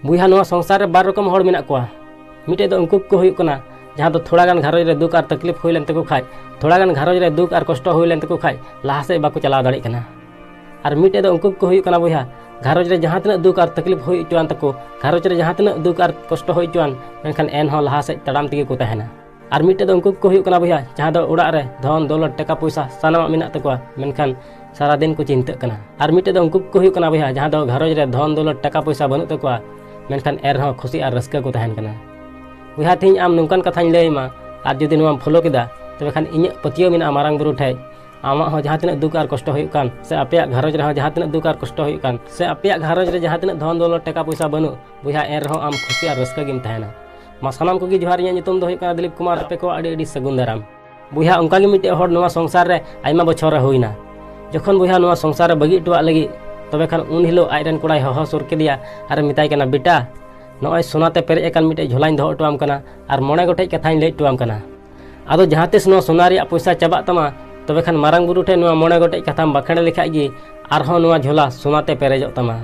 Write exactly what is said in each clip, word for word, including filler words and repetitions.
ᱵᱚᱭᱦᱟ, ᱱᱚᱣᱟ ᱥᱚᱝᱥᱟᱨ ᱨᱮ ᱵᱟᱨ ᱨᱚᱠᱚᱢ ᱦᱚᱲ ᱢᱮᱱᱟᱜ ᱠᱚᱣᱟ᱾ ᱢᱤᱫᱴᱮᱡ ᱫᱚ ᱩᱱᱠᱩ ᱠᱚ ᱦᱩᱭᱩᱜ ᱠᱟᱱᱟ, ᱡᱟᱦᱟᱸ ᱫᱚ ᱛᱷᱚᱲᱟ ᱜᱟᱱ ᱜᱷᱟᱨᱚᱸᱡᱽ ᱨᱮ ᱫᱩᱠ ᱟᱨ ᱛᱟᱠᱞᱤᱯ ᱦᱩᱭ ᱞᱮᱱ ᱛᱟᱠᱚ ᱠᱷᱟᱡ, ᱛᱷᱚᱲᱟ ᱜᱟᱱ ᱜᱷᱟᱨᱚᱸᱡᱽ ᱨᱮ ᱫᱩᱠ ᱟᱨ ᱠᱚᱥᱴᱚ ᱦᱩᱭ ᱞᱮᱱ ᱛᱟᱠᱚ ᱠᱷᱟᱡ, ᱞᱟᱦᱟ ᱥᱮᱫ ᱵᱟᱠᱚ ᱪᱟᱞᱟᱣ ᱫᱟᱲᱮᱭᱟᱜ ᱠᱟᱱᱟ᱾ ᱟᱨ ᱢᱤᱫᱴᱮᱡ ᱫᱚ ᱩᱱᱠᱩ ᱠᱚ ᱦᱩᱭᱩᱜ ᱠᱟᱱᱟ ᱵᱚᱭᱦᱟ, ᱜᱷᱟᱨᱚᱸᱡᱽ ᱨᱮ ᱡᱟᱦᱟᱸ ᱛᱤᱱᱟᱹᱜ ᱫᱩᱠ ᱟᱨ ᱛᱟᱠᱞᱤᱯ ᱦᱩᱭ ᱦᱚᱪᱚᱣᱟᱱ ᱛᱟᱠᱚ, ᱜᱷᱟᱨᱚᱸᱡᱽ ᱨᱮ ᱡᱟᱦᱟᱸ ᱛᱤᱱᱟᱹᱜ ᱫᱩᱠ ᱟᱨ ᱠᱚᱥᱴᱚ ᱦᱩᱭ ᱦᱚᱪᱚᱣᱟᱱ, ᱢᱮᱱᱠᱷᱟᱱ ᱮᱱᱦᱚᱸ ᱞᱟᱦᱟ ᱥᱮᱫ ᱛᱟᱲᱟᱢ ᱛᱮᱜᱮ ᱠᱚ ᱛᱟᱦᱮᱱᱟ᱾ ᱟᱨ ᱢᱤᱫᱴᱮᱡ ᱫᱚ ᱩᱱᱠᱩ ᱠᱚ ᱦᱩᱭᱩᱜ ᱠᱟᱱᱟ ᱵᱚᱭᱦᱟ, ᱡᱟᱦᱟᱸ ᱫᱚ ᱚᱲᱟᱜ ᱨᱮ ᱫᱷᱚᱱ ᱫᱚᱞᱚᱛ ᱴᱟᱠᱟ ᱯᱚᱭᱥᱟ ᱥᱟᱱᱟᱢᱟᱜ ᱢᱮᱱᱟᱜ ᱛᱟᱠᱚᱣᱟ, ᱢᱮᱱᱠᱷᱟᱱ ᱥᱟᱨᱟᱫᱤᱱ ᱠᱚ ᱪᱤᱱᱛᱟᱹᱜ ᱠᱟᱱᱟ᱾ ᱟᱨ ᱢᱤᱫᱴᱮᱡ ᱫᱚ ᱩᱱᱠᱩ ᱠᱚ ᱦᱩᱭᱩᱜ ᱠᱟᱱᱟ ᱵᱚᱭᱦᱟ, ᱡᱟᱦᱟᱸ ᱫᱚ ᱜᱷᱟᱨᱚᱸᱡᱽ ᱨᱮ ᱫᱷᱚᱱ ᱫᱚᱞᱚᱛ ᱴᱟᱠᱟ ᱯᱚᱭᱥᱟ ᱵᱟᱹᱱᱩᱜ ᱛᱟᱠᱚᱣᱟ, ᱢᱮᱱᱠᱷᱟᱱ ᱮᱱᱨᱮᱦᱚᱸ ᱠᱷᱩᱥᱤ ᱟᱨ ᱨᱟᱹᱥᱠᱟᱹ ᱠᱚ ᱛᱟᱦᱮᱱ ᱠᱟᱱᱟ᱾ ᱵᱚᱭᱦᱟ, ᱛᱮᱦᱮᱧ ᱟᱢ ᱱᱚᱝᱠᱟᱱ ᱠᱟᱛᱷᱟᱧ ᱞᱟᱹᱭ ᱟᱢᱟ, ᱟᱨ ᱡᱩᱫᱤ ᱱᱚᱣᱟᱢ ᱯᱷᱚᱞᱳ ᱠᱮᱫᱟ, ᱛᱚᱵᱮ ᱠᱷᱟᱱ ᱤᱧᱟᱹᱜ ᱯᱟᱹᱛᱭᱟᱹᱣ ᱢᱮᱱᱟᱜᱼᱟ ᱢᱟᱨᱟᱝ ᱵᱩᱨᱩ ᱴᱷᱮᱡ, ᱟᱢᱟᱜ ᱦᱚᱸ ᱡᱟᱦᱟᱸ ᱛᱤᱱᱟᱹᱜ ᱫᱩᱠ ᱟᱨ ᱠᱚᱥᱴᱚ ᱦᱩᱭᱩᱜ ᱠᱟᱱ, ᱥᱮ ᱟᱯᱮᱭᱟᱜ ᱜᱷᱟᱨᱚᱸᱡᱽ ᱨᱮᱦᱚᱸ ᱡᱟᱦᱟᱸ ᱛᱤᱱᱟᱹᱜ ᱫᱩᱠ ᱟᱨ ᱠᱚᱥᱴᱚ ᱦᱩᱭᱩᱜ ᱠᱟᱱ, ᱥᱮ ᱟᱯᱮᱭᱟᱜ ᱜᱷᱟᱨᱚᱸᱡᱽ ᱨᱮ ᱡᱟᱦᱟᱸ ᱛᱤᱱᱟᱹᱜ ᱫᱷᱚᱱ ᱫᱚᱞᱚᱛ ᱴᱟᱠᱟ ᱯᱚᱭᱥᱟ ᱵᱟᱹᱱᱩᱜ, ᱵᱚᱭᱦᱟ, ᱮᱱ ᱨᱮᱦᱚᱸ ᱟᱢ ᱠᱷᱩᱥᱤ ᱟᱨ ᱨᱟᱹᱥᱠᱟᱹ ᱜᱮᱢ ᱛᱟᱦᱮᱱᱟ᱾ ᱢᱟ ᱥᱟᱱᱟᱢ ᱠᱚᱜᱮ ᱡᱚᱦᱟᱨ, ᱤᱧᱟᱹᱜ ᱧᱩᱛᱩᱢ ᱫᱚ ᱦᱩᱭᱩᱜ ᱠᱟᱱᱟ ᱫᱤᱞᱤᱯ ᱠᱩᱢᱟᱨ᱾ ᱟᱯᱮ ᱠᱚ ᱟᱹᱰᱤ ᱟᱹᱰᱤ ᱥᱟᱹᱜᱩᱱ ᱫᱟᱨᱟᱢ᱾ ᱵᱚᱭᱦᱟ, ᱚᱱᱠᱟ ᱜᱮ ᱢᱤᱫᱴᱮᱡ ᱦᱚᱲ ᱱᱚᱣᱟ ᱥᱚᱝᱥᱟᱨ ᱨᱮ ᱟᱭᱢᱟ ᱵᱚᱪᱷᱚᱨ ᱨᱮ ᱦᱩᱭᱱᱟ᱾ ᱡᱚᱠᱷᱚᱱ ᱵᱚᱭᱦᱟ ᱱᱚᱣᱟ ᱥᱚᱝᱥᱟᱨ ᱨᱮ ᱵᱟᱹᱜᱤ ᱦᱚᱴᱚᱣᱟᱜ ᱞᱟᱹᱜᱤᱫ, ᱛᱚᱵᱮ ᱠᱷᱟᱱ ᱩᱱ ᱦᱤᱞᱳᱜ ᱟᱡ ᱨᱮᱱ ᱠᱚᱲᱟᱭ ᱦᱚᱦᱚ ᱥᱩᱨ ᱠᱮᱫᱮᱭᱟ ᱟᱨᱮ ᱢᱮᱛᱟᱭ ᱠᱟᱱᱟ, "ᱵᱮᱴᱟ, ᱱᱚᱜᱼᱚᱭ ᱥᱳᱱᱟ ᱛᱮ ᱯᱮᱨᱮᱡ ᱟᱠᱟᱱ ᱢᱤᱫᱴᱮᱡ ᱡᱷᱚᱞᱟᱧ ᱫᱚᱦᱚ ᱦᱚᱴᱚᱣᱟᱢ ᱠᱟᱱᱟ, ᱟᱨ ᱢᱚᱬᱮ ᱜᱚᱴᱮᱡ ᱠᱟᱛᱷᱟᱧ ᱞᱟᱹᱭ ᱦᱚᱴᱚᱣᱟᱢ ᱠᱟᱱᱟ᱾ ᱟᱫᱚ ᱡᱟᱦᱟᱸ ᱛᱤᱥ ᱱᱚᱣᱟ ᱥᱳᱱᱟ ᱨᱮᱭᱟᱜ ᱯᱚᱭᱥᱟ ᱪᱟᱵᱟᱜ ᱛᱟᱢᱟ, ᱛᱚᱵᱮ ᱠᱷᱟᱱ ᱢᱟᱨᱟᱝ ᱵᱩᱨᱩ ᱴᱷᱮᱱ ᱱᱚᱣᱟ ᱢᱚᱬᱮ ᱜᱚᱴᱮᱡ ᱠᱟᱛᱷᱟᱢ ᱵᱟᱠᱷᱮᱲ ᱞᱮᱠᱷᱟᱡ ᱜᱮ ᱟᱨᱦᱚᱸ ᱱᱚᱣᱟ ᱡᱷᱚᱞᱟ ᱥᱳᱱᱟ ᱛᱮ ᱯᱮᱨᱮᱡᱚᱜ ᱛᱟᱢᱟ᱾"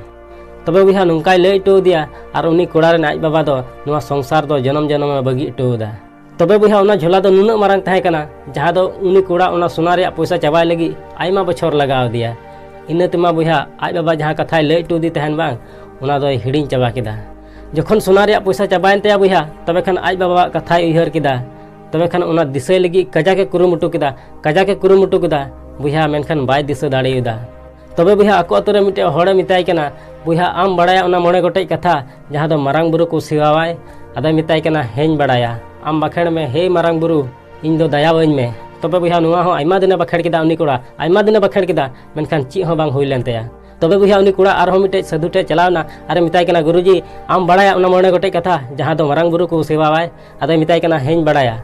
ᱛᱚᱵᱮ ᱵᱚᱭᱦᱟ, ᱱᱚᱝᱠᱟᱭ ᱞᱟᱹᱭ ᱦᱚᱴᱚ ᱟᱫᱮᱭᱟ, ᱟᱨ ᱩᱱᱤ ᱠᱚᱲᱟ ᱨᱮᱱ ᱟᱡ ᱵᱟᱵᱟ ᱫᱚ ᱱᱚᱣᱟ ᱥᱚᱝᱥᱟᱨ ᱫᱚ ᱡᱚᱱᱚᱢ ᱡᱚᱱᱚᱢ ᱮ ᱵᱟᱹᱜᱤ ᱦᱚᱴᱚ ᱟᱫᱟ᱾ ᱛᱚᱵᱮ ᱵᱚᱭᱦᱟ, ᱚᱱᱟ ᱡᱷᱚᱞᱟ ᱫᱚ ᱱᱩᱱᱟᱹᱜ ᱢᱟᱨᱟᱝ ᱛᱟᱦᱮᱸ ᱠᱟᱱᱟ, ᱡᱟᱦᱟᱸ ᱫᱚ ᱩᱱᱤ ᱠᱚᱲᱟ ᱚᱱᱟ ᱥᱳᱱᱟ ᱨᱮᱭᱟᱜ ᱯᱚᱭᱥᱟ ᱪᱟᱵᱟᱭ ᱞᱟᱹᱜᱤᱫ ᱟᱭᱢᱟ ᱵᱚᱪᱷᱚᱨ ᱞᱟᱜᱟᱣ ᱟᱫᱮᱭᱟ᱾ ᱤᱱᱟᱹ ᱛᱮᱢᱟ ᱵᱚᱭᱦᱟ, ᱟᱡ ᱵᱟᱵᱟ ᱡᱟᱦᱟᱸ ᱠᱟᱛᱷᱟᱭ ᱞᱟᱹᱭ ᱦᱚᱴᱚ ᱟᱫᱮ ᱛᱟᱦᱮᱱ ᱵᱟᱝ, ᱚᱱᱟ ᱫᱚᱭ ᱦᱤᱲᱤᱧ ᱪᱟᱵᱟ ᱠᱮᱫᱟ᱾ ᱡᱚᱠᱷᱚᱱ ᱥᱳᱱᱟ ᱨᱮᱭᱟᱜ ᱯᱚᱭᱥᱟ ᱪᱟᱵᱟᱭᱮᱱ ᱛᱟᱭᱟ ᱵᱚᱭᱦᱟ, ᱛᱚᱵᱮ ᱠᱷᱟᱱ ᱟᱡ ᱵᱟᱵᱟᱣᱟᱜ ᱠᱟᱛᱷᱟᱭ ᱩᱭᱦᱟᱹᱨ ᱠᱮᱫᱟ᱾ ᱛᱚᱵᱮ ᱠᱷᱟᱱ ᱚᱱᱟ ᱫᱤᱥᱟᱹᱭ ᱞᱟᱹᱜᱤᱫ ᱠᱟᱡᱟᱠ ᱮ ᱠᱩᱨᱩᱢᱩᱴᱩ ᱠᱮᱫᱟ, ᱠᱟᱡᱟᱠ ᱮ ᱠᱩᱨᱩᱢᱩᱴᱩ ᱠᱮᱫᱟ ᱵᱚᱭᱦᱟ, ᱢᱮᱱᱠᱷᱟᱱ ᱵᱟᱭ ᱫᱤᱥᱟᱹ ᱫᱟᱲᱮᱭᱟᱫᱟ᱾ ᱛᱚᱵᱮ ᱵᱚᱭᱦᱟ, ᱟᱠᱚ ᱟᱛᱳ ᱨᱮ ᱢᱤᱫᱴᱮᱡ ᱦᱚᱲᱮ ᱢᱮᱛᱟᱭ ᱠᱟᱱᱟ, "ᱵᱚᱭᱦᱟ, ᱟᱢ ᱵᱟᱲᱟᱭᱟ ᱚᱱᱟ ᱢᱚᱬᱮ ᱜᱚᱴᱮᱡ ᱠᱟᱛᱷᱟ ᱡᱟᱦᱟᱸ ᱫᱚ ᱢᱟᱨᱟᱝ ᱵᱩᱨᱩ ᱠᱚ ᱥᱮᱵᱟᱣᱟᱭ?" ᱟᱫᱚᱭ ᱢᱮᱛᱟᱭ ᱠᱟᱱᱟ, "ᱦᱮᱸᱧ ᱵᱟᱲᱟᱭᱟ᱾" "ᱟᱢ ᱵᱟᱠᱷᱮᱲ ᱢᱮ, ᱦᱮ ᱢᱟᱨᱟᱝ ᱵᱩᱨᱩ, ᱤᱧ ᱫᱚ ᱫᱟᱭᱟᱣᱟᱹᱧ ᱢᱮ᱾" ᱛᱚᱵᱮ ᱵᱚᱭᱦᱟ, ᱱᱚᱣᱟ ᱦᱚᱸ ᱟᱭᱢᱟ ᱫᱤᱱᱮ ᱵᱟᱠᱷᱮᱲ ᱠᱮᱫᱟ ᱩᱱᱤ ᱠᱚᱲᱟ, ᱟᱭᱢᱟ ᱫᱤᱱᱮ ᱵᱟᱠᱷᱮᱲ ᱠᱮᱫᱟ, ᱢᱮᱱᱠᱷᱟᱱ ᱪᱮᱫ ᱦᱚᱸ ᱵᱟᱝ ᱦᱩᱭ ᱞᱮᱱ ᱛᱟᱭᱟ᱾ ᱛᱚᱵᱮ ᱵᱚᱭᱦᱟ, ᱩᱱᱤ ᱠᱚᱲᱟ ᱟᱨᱦᱚᱸ ᱢᱤᱫᱴᱮᱡ ᱥᱟᱹᱫᱷᱩ ᱴᱷᱮᱡ ᱪᱟᱞᱟᱣ ᱮᱱᱟ ᱟᱨᱮ ᱢᱮᱛᱟᱭ ᱠᱟᱱᱟ, "ᱜᱩᱨᱩᱡᱤ, ᱟᱢ ᱵᱟᱲᱟᱭᱟ ᱚᱱᱟ ᱢᱚᱬᱮ ᱜᱚᱴᱮᱡ ᱠᱟᱛᱷᱟ ᱡᱟᱦᱟᱸ ᱫᱚ ᱢᱟᱨᱟᱝ ᱵᱩᱨᱩ ᱠᱚ ᱥᱮᱵᱟᱣᱟᱭ?" ᱟᱫᱚᱭ ᱢᱮᱛᱟᱭ ᱠᱟᱱᱟ, "ᱦᱮᱸᱧ ᱵᱟᱲᱟᱭᱟ᱾"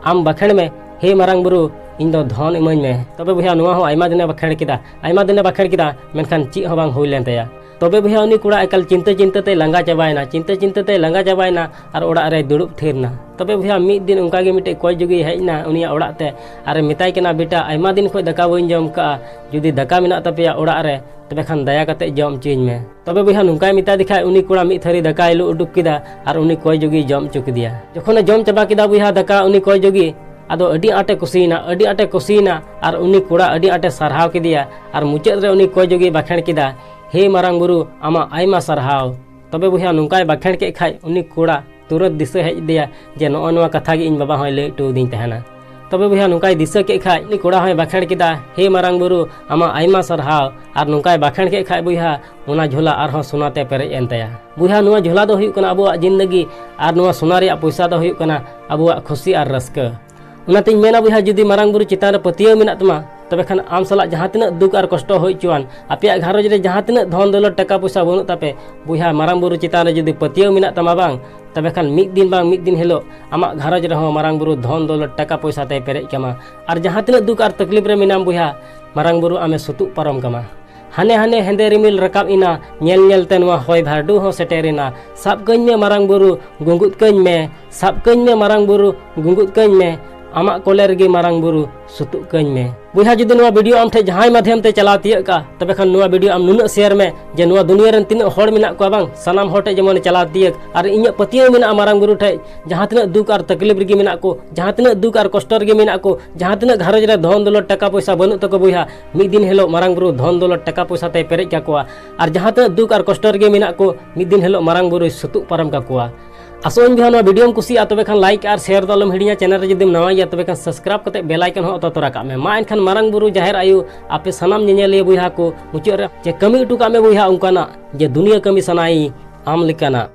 "ᱟᱢ ᱵᱟᱠᱷᱮᱲ ᱢᱮ, ᱦᱮ ᱢᱟᱨᱟᱝ ᱵᱩᱨᱩ, ᱤᱧ ᱫᱚ ᱫᱷᱚᱱ ᱤᱢᱟᱹᱧ ᱢᱮ᱾" ᱛᱚᱵᱮ ᱵᱚᱭᱦᱟ, ᱱᱚᱣᱟ ᱦᱚᱸ ᱟᱭᱢᱟ ᱫᱤᱱᱮ ᱵᱟᱠᱷᱮᱲ ᱠᱮᱫᱟ, ᱟᱭᱢᱟ ᱫᱤᱱᱮ ᱵᱟᱠᱷᱮᱲ ᱠᱮᱫᱟ, ᱢᱮᱱᱠᱷᱟᱱ ᱪᱮᱫ ᱦᱚᱸ ᱵᱟᱝ ᱦᱩᱭ ᱞᱮᱱ ᱛᱟᱭᱟ᱾ ᱛᱚᱵᱮ ᱵᱚᱭᱦᱟ, ᱩᱱᱤ ᱠᱚᱲᱟ ᱮᱠᱟᱞ ᱪᱤᱱᱛᱟᱹ ᱪᱤᱱᱛᱟᱹ ᱛᱮᱭ ᱞᱟᱸᱜᱟ ᱪᱟᱵᱟᱭᱮᱱᱟ, ᱪᱤᱱᱛᱟᱹ ᱪᱤᱱᱛᱟᱹ ᱛᱮᱭ ᱞᱟᱸᱜᱟ ᱪᱟᱵᱟᱭᱮᱱᱟ ᱟᱨ ᱚᱲᱟᱜ ᱨᱮᱭ ᱫᱩᱲᱩᱵ ᱛᱷᱤᱨ ᱮᱱᱟ᱾ ᱛᱚᱵᱮ ᱵᱚᱭᱦᱟ, ᱢᱤᱫ ᱫᱤᱱ ᱚᱱᱠᱟ ᱜᱮ ᱢᱤᱫᱴᱮᱡ ᱠᱚᱭ ᱡᱩᱜᱤᱭ ᱦᱮᱡ ᱮᱱᱟ ᱩᱱᱤᱭᱟᱜ ᱚᱲᱟᱜ ᱛᱮ ᱟᱨᱮ ᱢᱮᱛᱟᱭ ᱠᱟᱱᱟ, "ᱵᱮᱴᱟ, ᱟᱭᱢᱟ ᱫᱤᱱ ᱠᱷᱚᱱ ᱫᱟᱠᱟ ᱵᱟᱹᱧ ᱡᱚᱢ ᱠᱟᱜᱼᱟ, ᱡᱩᱫᱤ ᱫᱟᱠᱟ ᱢᱮᱱᱟᱜ ᱛᱟᱯᱮᱭᱟ ᱚᱲᱟᱜ ᱨᱮ, ᱛᱚᱵᱮ ᱠᱷᱟᱱ ᱫᱟᱭᱟ ᱠᱟᱛᱮ ᱡᱚᱢ ᱦᱚᱪᱚᱧ ᱢᱮ᱾" ᱛᱚᱵᱮ ᱵᱚᱭᱦᱟ, ᱱᱚᱝᱠᱟᱭ ᱢᱮᱛᱟ ᱫᱮ ᱠᱷᱟᱡ ᱩᱱᱤ ᱠᱚᱲᱟ ᱢᱤᱫ ᱛᱷᱟᱹᱨᱤ ᱫᱟᱠᱟᱭ ᱞᱩ ᱩᱰᱩᱠ ᱠᱮᱫᱟ ᱟᱨ ᱩᱱᱤ ᱠᱚᱭ ᱡᱩᱜᱤᱭ ᱡᱚᱢ ᱦᱚᱪᱚ ᱠᱮᱫᱮᱭᱟ᱾ ᱡᱚᱠᱷᱚᱱᱮ ᱡᱚᱢ ᱪᱟᱵᱟ ᱠᱮᱫᱟ ᱵᱚᱭᱦᱟ ᱫᱟᱠᱟ ᱩᱱᱤ ᱠᱚᱭ ᱡᱩᱜᱤ, ᱟᱫᱚ ᱟᱹᱰᱤ ᱟᱸᱴᱮ ᱠᱩᱥᱤᱭᱮᱱᱟ, ᱟᱹᱰᱤ ᱟᱸᱴᱮ ᱠᱩᱥᱤᱭᱮᱱᱟ ᱟᱨ ᱩᱱᱤ ᱠᱚᱲᱟ ᱟᱹᱰᱤ ᱟᱸᱴᱮ ᱥᱟᱨᱦᱟᱣ ᱠᱮᱫᱮᱭᱟ᱾ ᱟᱨ ᱢᱩᱪᱟᱹᱫ ᱨᱮ ᱩᱱᱤ ᱠᱚᱭ ᱡᱩᱜᱤᱭ ᱵᱟᱠᱷᱮᱬ ᱠᱮᱫᱟ, "ᱦᱮ ᱢᱟᱨᱟᱝ ᱵᱩᱨᱩ, ᱟᱢᱟᱜ ᱟᱭᱢᱟ ᱥᱟᱨᱦᱟᱣ᱾" ᱛᱚᱵᱮ ᱵᱚᱭᱦᱟ, ᱱᱚᱝᱠᱟᱭ ᱵᱟᱠᱷᱮᱬ ᱠᱮᱫ ᱠᱷᱟᱡ ᱩᱱᱤ ᱠᱚᱲᱟ ᱛᱩᱨᱟᱹᱛ ᱫᱤᱥᱟᱹ ᱦᱮᱡ ᱟᱫᱮᱭᱟ ᱡᱮ ᱱᱚᱜᱼᱚ ᱱᱚᱣᱟ ᱠᱟᱛᱷᱟ ᱜᱮ ᱤᱧ ᱵᱟᱵᱟ ᱦᱚᱸᱭ ᱞᱟᱹᱭ ᱦᱚᱴᱚ ᱟᱹᱫᱤᱧ ᱛᱟᱦᱮᱱᱟ᱾ ᱛᱚᱵᱮ ᱵᱚᱭᱦᱟ, ᱱᱚᱝᱠᱟᱭ ᱫᱤᱥᱟᱹ ᱠᱮᱫ ᱠᱷᱟᱡ ᱩᱱᱤ ᱠᱚᱲᱟ ᱦᱚᱸᱭ ᱵᱟᱠᱷᱮᱬ ᱠᱮᱫᱟ, "ᱦᱮ ᱢᱟᱨᱟᱝ ᱵᱩᱨᱩ, ᱟᱢᱟᱜ ᱟᱭᱢᱟ ᱥᱟᱨᱦᱟᱣ᱾" ᱟᱨ ᱱᱚᱝᱠᱟᱭ ᱵᱟᱠᱷᱮᱬ ᱠᱮᱫ ᱠᱷᱟᱡ ᱵᱚᱭᱦᱟ, ᱚᱱᱟ ᱡᱷᱚᱞᱟ ᱟᱨᱦᱚᱸ ᱥᱚᱱᱟ ᱛᱮ ᱯᱮᱨᱮᱡ ᱮᱱ ᱛᱟᱭᱟ᱾ ᱵᱚᱭᱦᱟ, ᱱᱚᱣᱟ ᱡᱷᱚᱞᱟ ᱫᱚ ᱦᱩᱭᱩᱜ ᱠᱟᱱᱟ ᱟᱵᱚᱣᱟᱜ ᱡᱤᱱᱫᱟᱹᱜᱤ, ᱟᱨ ᱱᱚᱣᱟ ᱥᱚᱱᱟ ᱨᱮᱭᱟᱜ ᱯᱚᱭᱥᱟ ᱫᱚ ᱦᱩᱭᱩᱜ ᱠᱟᱱᱟ ᱟᱵᱚᱣᱟᱜ ᱠᱷᱩᱥᱤ ᱟᱨ ᱨᱟᱹᱥᱠᱟᱹ᱾ ᱚᱱᱟᱛᱤᱧ ᱢᱮᱱᱟ ᱵᱚᱭᱦᱟ, ᱡᱩᱫᱤ ᱢᱟᱨᱟᱝ ᱵᱩᱨᱩ ᱪᱮᱛᱟᱱ ᱨᱮ ᱯᱟᱹᱛᱭᱟᱹᱣ ᱢᱮᱱᱟᱜ ᱛᱟᱢᱟ, ᱛᱚᱵᱮ ᱠᱷᱟᱱ ᱟᱢ ᱥᱟᱞᱟᱜ ᱡᱟᱦᱟᱸ ᱛᱤᱱᱟᱹᱜ ᱫᱩᱠ ᱟᱨ ᱠᱚᱥᱴᱚ ᱦᱩᱭ ᱦᱚᱪᱚᱣᱟᱱ, ᱟᱯᱮᱭᱟᱜ ᱜᱷᱟᱨᱚᱸᱡᱽ ᱨᱮ ᱡᱟᱦᱟᱸ ᱛᱤᱱᱟᱹᱜ ᱫᱷᱚᱱ ᱫᱚᱞᱚᱛ ᱴᱟᱠᱟ ᱯᱚᱭᱥᱟ ᱵᱟᱹᱱᱩᱜ ᱛᱟᱯᱮ, ᱵᱚᱭᱦᱟ, ᱢᱟᱨᱟᱝ ᱵᱩᱨᱩ ᱪᱮᱛᱟᱱ ᱨᱮ ᱡᱩᱫᱤ ᱯᱟᱹᱛᱭᱟᱹᱣ ᱢᱮᱱᱟᱜ ᱛᱟᱢᱟ ᱵᱟᱝ, ᱛᱚᱵᱮ ᱠᱷᱟᱱ ᱢᱤᱫ ᱫᱤᱱ ᱵᱟᱝ ᱢᱤᱫ ᱫᱤᱱ ᱦᱤᱞᱳᱜ ᱟᱢᱟᱜ ᱜᱷᱟᱨᱚᱸᱡᱽ ᱨᱮᱦᱚᱸ ᱢᱟᱨᱟᱝ ᱵᱩᱨᱩ ᱫᱷᱚᱱ ᱫᱚᱞᱚᱛ ᱴᱟᱠᱟ ᱯᱚᱭᱥᱟ ᱛᱮᱭ ᱯᱮᱨᱮᱡ ᱠᱟᱢᱟ᱾ ᱟᱨ ᱡᱟᱦᱟᱸ ᱛᱤᱱᱟᱹᱜ ᱫᱩᱠ ᱟᱨ ᱛᱟᱠᱞᱤᱯ ᱨᱮ ᱢᱮᱱᱟᱢ ᱵᱚᱭᱦᱟ, ᱢᱟᱨᱟᱝ ᱵᱩᱨᱩ ᱟᱢᱮ ᱥᱩᱛᱩᱜ ᱯᱟᱨᱚᱢ ᱠᱟᱢᱟ᱾ ᱦᱟᱱᱮ ᱦᱟᱱᱮ ᱦᱮᱸᱫᱮ ᱨᱤᱢᱤᱞ ᱨᱟᱠᱟᱵ ᱮᱱᱟ, ᱧᱮᱞ ᱧᱮᱞ ᱛᱮ ᱱᱚᱣᱟ ᱦᱚᱭ ᱵᱷᱟᱨᱰᱩ ᱦᱚᱸ ᱥᱮᱴᱮᱨ ᱮᱱᱟ᱾ ᱥᱟᱵ ᱠᱟᱹᱧ ᱢᱮ ᱢᱟᱨᱟᱝ ᱵᱩᱨᱩ, ᱜᱩᱸᱜᱩᱫ ᱠᱟᱹᱧ ᱢᱮ, ᱥᱟᱵ ᱠᱟᱹᱧ ᱢᱮ ᱢᱟᱨᱟᱝ ᱵᱩᱨᱩ, ᱜᱩᱸᱜᱩᱫ ᱠᱟᱹᱧ ᱢᱮ, ᱟᱢᱟᱜ ᱠᱚᱞᱮ ᱨᱮᱜᱮ ᱢᱟᱨᱟᱝ ᱵᱩᱨᱩ ᱥᱩᱛᱩᱜ ᱠᱟᱹᱧ ᱢᱮ᱾ ᱵᱚᱭᱦᱟ, ᱡᱩᱫᱤ ᱱᱚᱣᱟ ᱵᱷᱤᱰᱤᱭᱳ ᱟᱢ ᱴᱷᱮᱱ ᱡᱟᱦᱟᱸᱭ ᱢᱟᱫᱷᱭᱟᱢ ᱛᱮ ᱪᱟᱞᱟᱣ ᱛᱤᱭᱟᱹᱜ ᱠᱟᱜᱼᱟ, ᱛᱚᱵᱮ ᱠᱷᱟᱱ ᱱᱚᱣᱟ ᱵᱷᱤᱰᱤᱭᱳ ᱟᱢ ᱱᱩᱱᱟᱹᱜ ᱥᱮᱭᱟᱨ ᱢᱮ ᱡᱮ ᱱᱚᱣᱟ ᱫᱩᱱᱤᱭᱟᱹ ᱨᱮᱱ ᱛᱤᱱᱟᱹᱜ ᱦᱚᱲ ᱢᱮᱱᱟᱜ ᱠᱚᱣᱟ ᱵᱟᱝ, ᱥᱟᱱᱟᱢ ᱦᱚᱲ ᱴᱷᱮᱱ ᱡᱮᱢᱚᱱ ᱪᱟᱞᱟᱣ ᱛᱤᱭᱟᱹᱜ᱾ ᱟᱨ ᱤᱧᱟᱹᱜ ᱯᱟᱹᱛᱭᱟᱹᱣ ᱢᱮᱱᱟᱜᱼᱟ ᱢᱟᱨᱟᱝ ᱵᱩᱨᱩ ᱴᱷᱮᱱ, ᱡᱟᱦᱟᱸ ᱛᱤᱱᱟᱹᱜ ᱫᱩᱠ ᱟᱨ ᱛᱟᱠᱞᱤᱯ ᱨᱮᱜᱮ ᱢᱮᱱᱟᱜ ᱠᱚ, ᱡᱟᱦᱟᱸ ᱛᱤᱱᱟᱹᱜ ᱜᱷᱟᱨᱚᱸᱡᱽ ᱨᱮ ᱫᱷᱚᱱ ᱫᱚᱞᱚᱛ ᱴᱟᱠᱟ ᱯᱚᱭᱥᱟ ᱵᱟᱹᱱᱩᱜ ᱛᱟᱠᱚ ᱵᱚᱭᱦᱟ, ᱢᱤᱫ ᱫᱤᱱ ᱦᱤᱞᱳᱜ ᱢᱟᱨᱟᱝ ᱵᱩᱨᱩ ᱫᱷᱚᱱ ᱫᱚᱞᱚᱛ ᱴᱟᱠᱟ ᱯᱚᱭᱥᱟ ᱛᱮᱭ ᱯᱮᱨᱮᱡ ᱠᱟᱠᱚᱣᱟ᱾ ᱟᱨ ᱡᱟᱦᱟᱸ ᱛᱤᱱᱟᱹᱜ ᱫᱩᱠ ᱟᱨ ᱠᱚᱥᱴᱚ ᱨᱮᱜᱮ ᱢᱮᱱᱟᱜ ᱠᱚ, ᱢᱤᱫ ᱫᱤᱱ ᱦᱤᱞᱳᱜ ᱢᱟᱨᱟᱝ ᱵᱩᱨᱩᱭ ᱥᱩᱛᱩᱜ ᱯᱟᱨᱚᱢ ᱠᱟᱠᱚᱣᱟ᱾ ᱟᱥᱚᱜ ᱟᱹᱧ ᱵᱚᱭᱦᱟ, ᱱᱚᱣᱟ ᱵᱷᱤᱰᱤᱭᱳᱢ ᱠᱩᱥᱤᱭᱟᱜᱼᱟ, ᱛᱚᱵᱮ ᱠᱷᱟᱱ ᱞᱟᱭᱤᱠ ᱟᱨ ᱥᱮᱭᱟᱨ ᱫᱚ ᱟᱞᱚᱢ ᱦᱤᱲᱤᱧᱟ᱾ ᱪᱮᱱᱮᱞ ᱨᱮ ᱡᱩᱫᱤᱢ ᱱᱟᱣᱟ ᱜᱮᱭᱟ, ᱛᱚᱵᱮ ᱠᱷᱟᱱ ᱥᱟᱵᱥᱠᱨᱟᱭᱤᱵ ᱠᱟᱛᱮ ᱵᱮᱞ ᱟᱭᱠᱚᱱ ᱦᱚᱸ ᱚᱛᱚ ᱛᱚᱨᱟ ᱠᱟᱜ ᱢᱮ᱾ ᱢᱟ ᱮᱱᱠᱷᱟᱱ ᱢᱟᱨᱟᱝ ᱵᱩᱨᱩ, ᱡᱟᱦᱮᱨ ᱟᱭᱳ, ᱟᱯᱮ ᱥᱟᱱᱟᱢ ᱧᱮᱧᱮᱞᱤᱭᱟᱹ ᱵᱚᱭᱦᱟ ᱠᱚ ᱢᱩᱪᱟᱹᱫ ᱨᱮ ᱡᱮ ᱠᱟᱹᱢᱤ ᱦᱚᱴᱚ ᱠᱟᱜ ᱢᱮ ᱵᱚᱭᱦᱟ ᱚᱱᱠᱟᱱᱟᱜ ᱡᱮ ᱫᱩᱱᱤᱭᱟᱹ ᱠᱟᱹᱢᱤ ᱥᱟᱱᱟᱭᱤᱧ ᱟᱢ ᱞᱮᱠᱟᱱᱟᱜ᱾